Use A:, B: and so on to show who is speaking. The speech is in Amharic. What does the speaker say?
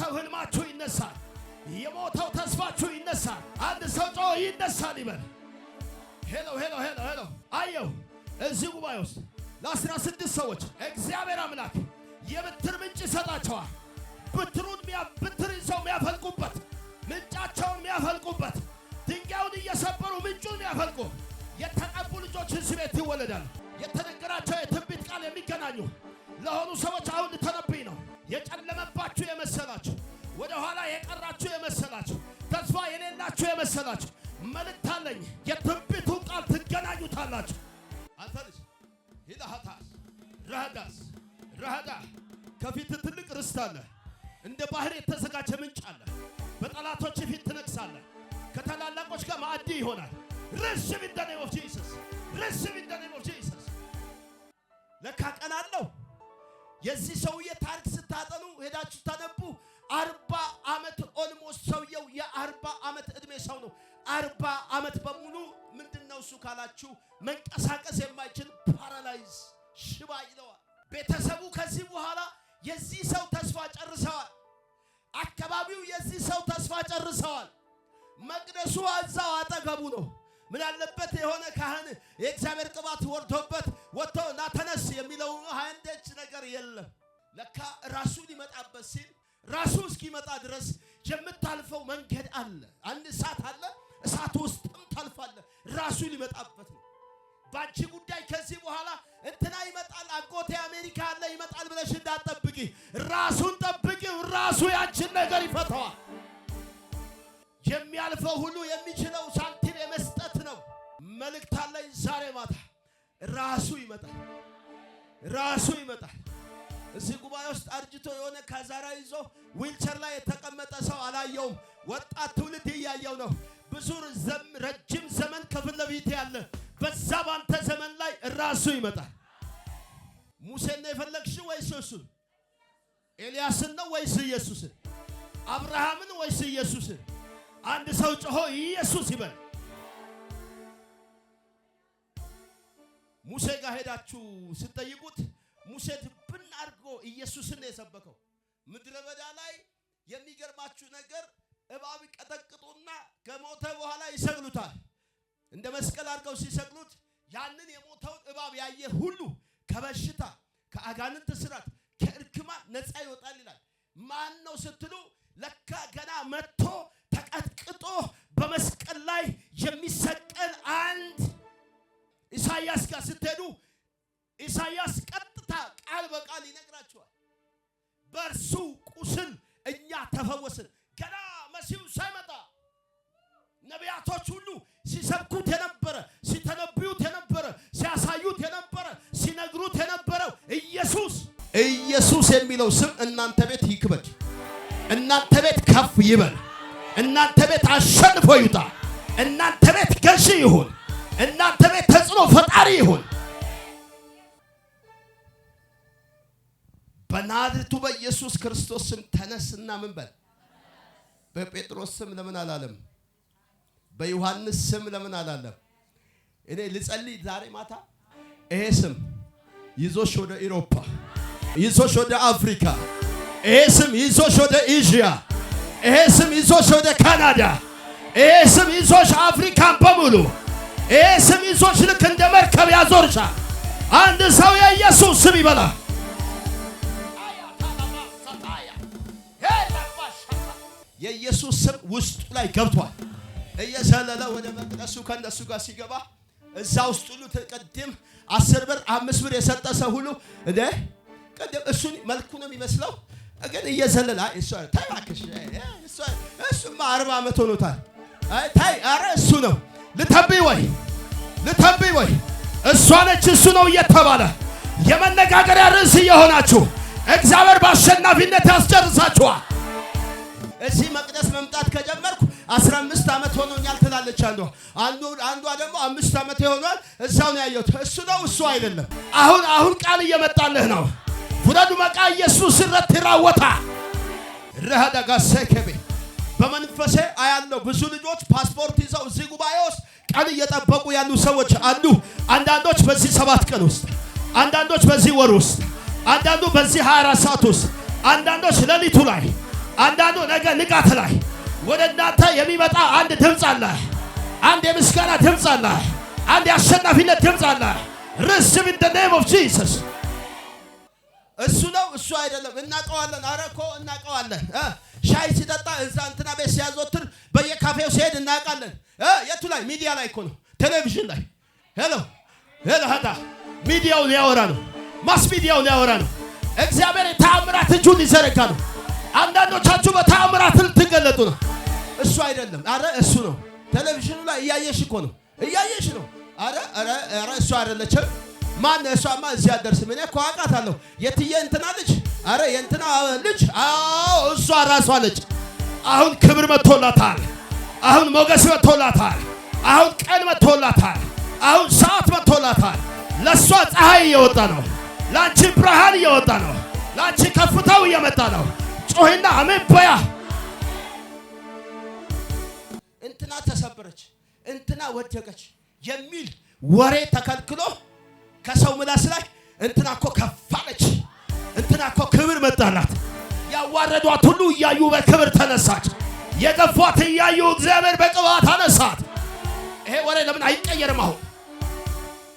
A: የሞተው ህልማችሁ ይነሳል። የሞተው ተስፋችሁ ይነሳል። አንድ ሰው ጮኾ ይነሳል ይበል። Hello, hello, hello, hello። አየው፣ እዚህ ጉባኤ ውስጥ ለ16 ሰዎች እግዚአብሔር አምላክ የብትር ምንጭ ይሰጣቸዋል። ብትሩን ብትር ይዘው የሚያፈልቁበት፣ ምንጫቸውን የሚያፈልቁበት፣ ድንጋዩን እየሰበሩ ምንጩን የሚያፈልቁ የተቀቡ ልጆች እዚህ ቤት ይወለዳሉ። የተነገራቸው የትንቢት ቃል የሚገናኙ ለሆኑ ሰዎች አሁን ልተነብይ ነው። የጨለመባችሁ የመሰላችሁ፣ ወደ ኋላ የቀራችሁ የመሰላችሁ፣ ተስፋ የሌላችሁ የመሰላችሁ መልእክት አለኝ። የትንቢቱን ቃል ትገናኙታላችሁ። አንተ ልጅ ሂዳሃታስ ረሃዳስ ረሃዳ፣ ከፊት ትልቅ ርስት አለ። እንደ ባህር የተዘጋጀ ምንጭ አለ። በጠላቶች ፊት ትነግሳለህ። ከታላላቆች ጋር ማዕድ ይሆናል። Receive in the name of Jesus. Receive in the name of Jesus.
B: ለካ ቀን አለው። የዚህ ሰውዬ ታሪክ ስታጠኑ፣ ሄዳችሁ ታነቡ፣ 40 ዓመት almost፣ ሰውየው የ40 ዓመት ዕድሜ ሰው ነው። 40 ዓመት በሙሉ ምንድን ነው እሱ ካላችሁ መንቀሳቀስ የማይችል paralyze፣ ሽባ ይለዋል። ቤተሰቡ ከዚህ በኋላ የዚህ ሰው ተስፋ ጨርሰዋል። አካባቢው የዚህ ሰው ተስፋ ጨርሰዋል። መቅደሱ እዛው አጠገቡ ነው። ምን ያለበት የሆነ ካህን የእግዚአብሔር ቅባት ወርዶበት ወጥቶ ና ተነስ የሚለው አንዳች ነገር የለም። ለካ ራሱ ሊመጣበት ሲል ራሱ እስኪመጣ ድረስ የምታልፈው መንገድ አለ። አንድ እሳት አለ። እሳት ውስጥም ታልፋለህ። ራሱ ሊመጣበት ነው። በአንቺ ጉዳይ ከዚህ በኋላ እንትና ይመጣል፣ አጎቴ አሜሪካ አለ ይመጣል ብለሽ እንዳትጠብቂ። ራሱን ጠብቂው። ራሱ ያንቺን ነገር ይፈታዋል። የሚያልፈው ሁሉ የሚችለው ሳንቲም የመስጠት ነው። መልእክት አለኝ ዛሬ ማታ። ራሱ ይመጣል። ራሱ ይመጣል። እዚህ ጉባኤ ውስጥ አርጅቶ የሆነ ከዘራ ይዞ ዊልቸር ላይ የተቀመጠ ሰው አላየውም። ወጣት ትውልድ እያየው ነው። ብዙ ረጅም ዘመን ከፊት ለፊት ያለ፣ በዛ ባንተ ዘመን ላይ ራሱ ይመጣል። ሙሴን ነው የፈለግሽው ወይስ እሱን? ኤልያስን ነው ወይስ ኢየሱስን? አብርሃምን ወይስ ኢየሱስን?
A: አንድ ሰው ጮሆ ኢየሱስ ይበል።
B: ሙሴ ጋር ሄዳችሁ ስትጠይቁት ሙሴ ድብን አድርጎ ኢየሱስን ነው የሰበከው። ምድረ በዳ ላይ የሚገርማችሁ ነገር እባብ ቀጠቅጡና ከሞተ በኋላ ይሰቅሉታል። እንደ መስቀል አድርገው ሲሰቅሉት ያንን የሞተውን እባብ ያየ ሁሉ ከበሽታ፣ ከአጋንንት እስራት፣ ከእርግማን ነፃ ይወጣል ይላል። ማን ነው ስትሉ ለካ ገና መጥቶ ተቀጥቅጦ በመስቀል ላይ የሚሰቀል አንድ። ኢሳይያስ ጋር ስትሄዱ ኢሳይያስ ቀጥታ ቃል በቃል ይነግራቸዋል። በእርሱ ቁስል እኛ ተፈወስን። ገና መሲሁ ሳይመጣ ነቢያቶች ሁሉ ሲሰብኩት የነበረ፣ ሲተነብዩት የነበረ፣ ሲያሳዩት የነበረ፣ ሲነግሩት የነበረው ኢየሱስ። ኢየሱስ የሚለው ስም እናንተ ቤት ይክበድ፣ እናንተ ቤት ከፍ ይበል፣ እናንተ ቤት አሸንፎ ይውጣ፣ እናንተ ቤት ገዢ ይሁን፣ እናንተ ቤት ተጽዕኖ ፈጣሪ ይሁን። በናዝሬቱ በኢየሱስ ክርስቶስ ስም ተነስና ምን በል። በጴጥሮስ ስም ለምን አላለም? በዮሐንስ ስም ለምን አላለም? እኔ ልጸልይ ዛሬ ማታ፣ ይሄ ስም ይዞሽ ወደ ኢሮፓ፣ ይዞሽ ወደ አፍሪካ፣ ይሄ ስም ይዞሽ ወደ ኤዥያ፣ ይሄ ስም ይዞሽ ወደ ካናዳ፣ ይሄ ስም ይዞሽ አፍሪካን በሙሉ፣ ይሄ ስም ይዞሽ ልክ እንደ መርከብ ያዞርሻል። አንድ ሰው የኢየሱስ ስም ይበላል። የኢየሱስ ስም ውስጡ ላይ ገብቷል። እየዘለለ ወደ መቅደሱ ከእነሱ ጋር ሲገባ እዛ ውስጥ ሁሉ ቅድም 10 ብር 5 ብር የሰጠ ሰው ሁሉ እንደ ቅድም እሱን መልኩ ነው የሚመስለው፣ ግን እየዘለለ አይ እሱ ተይ እባክሽ፣ እሱማ 40 ዓመት ሆኖታል። አይ ተይ፣ ኧረ እሱ ነው፣
A: ልተንብይ ወይ፣ ልተንብይ ወይ፣ እሷ ነች፣ እሱ ነው እየተባለ የመነጋገሪያ ርዕስ እየሆናችሁ እግዚአብሔር በአሸናፊነት ያስጨርሳችኋል።
B: እዚህ መቅደስ መምጣት ከጀመርኩ 15 ዓመት ሆኖኛል ትላለች አንዷ። አንዷ ደግሞ 5 ዓመት ይሆኗል እዛው ነው ያየሁት። እሱ ነው፣ እሱ አይደለም።
A: አሁን አሁን ቃል እየመጣልህ ነው። ፍረዱ መቃ ኢየሱስ ረትራወታ ረሃዳጋ ሰከቤ።
B: በመንፈሴ አያለው፣ ብዙ ልጆች ፓስፖርት ይዘው እዚህ ጉባኤ ውስጥ ቀን እየጠበቁ ያሉ ሰዎች አሉ።
A: አንዳንዶች በዚህ 7 ቀን ውስጥ፣ አንዳንዶች በዚህ ወር ውስጥ፣ አንዳንዱ በዚህ 24 ሰዓት ውስጥ፣ አንዳንዶች ሌሊቱ ላይ አንዳንዱ ነገ ንጋት ላይ ወደ እናንተ የሚመጣ አንድ ድምፅ አለ። አንድ የምስጋና ድምፅ አለ። አንድ የአሸናፊነት ድምፅ አለ። Receive in the name of Jesus።
B: እሱ ነው እሱ አይደለም፣ እናውቀዋለን። ኧረ እኮ እናውቀዋለን። ሻይ ሲጠጣ እዛ እንትና ቤት ሲያዘወትር በየካፌው ሲሄድ እናውቃለን። የቱ ላይ? ሚዲያ ላይ እኮ ነው፣ ቴሌቪዥን ላይ።
A: Hello, hello፣ ሀታ ሚዲያው ሊያወራ ነው። Mass ሚዲያው ሊያወራ ነው። እግዚአብሔር የተአምራት እጁን ሊዘረጋ ነው። አንዳንዶቻችሁ በተአምራት ልትገለጡ ነው።
B: እሱ አይደለም፣ አረ እሱ ነው። ቴሌቪዥኑ ላይ እያየሽ እኮ ነው፣ እያየሽ ነው። አረ አረ አረ እሱ አይደለችም። ማን? እሷማ እዚህ አትደርስም። እኔ እኮ አውቃታለሁ። የትዬ እንትና ልጅ፣ አረ የእንትና ልጅ።
A: አዎ፣ እሷ ራሷ ልጅ። አሁን ክብር መጥቶላታል። አሁን ሞገስ መጥቶላታል። አሁን ቀን መጥቶላታል። አሁን ሰዓት መጥቶላታል። ለእሷ ፀሐይ እየወጣ ነው። ለአንቺ ብርሃን እየወጣ ነው። ለአንቺ ከፍታው እየመጣ ነው። ጮሂና አሜን በያ።
B: እንትና ተሰበረች፣ እንትና ወደቀች የሚል ወሬ ተከልክሎ ከሰው ምላስ ላይ እንትና እኮ ከፍ አለች፣
A: እንትና እኮ ክብር መጣላት። ያዋረዷት ሁሉ እያዩ በክብር ተነሳች። የገፏት እያዩ እግዚአብሔር በቅባት አነሳት። ይሄ ወሬ ለምን አይቀየርም አሁን?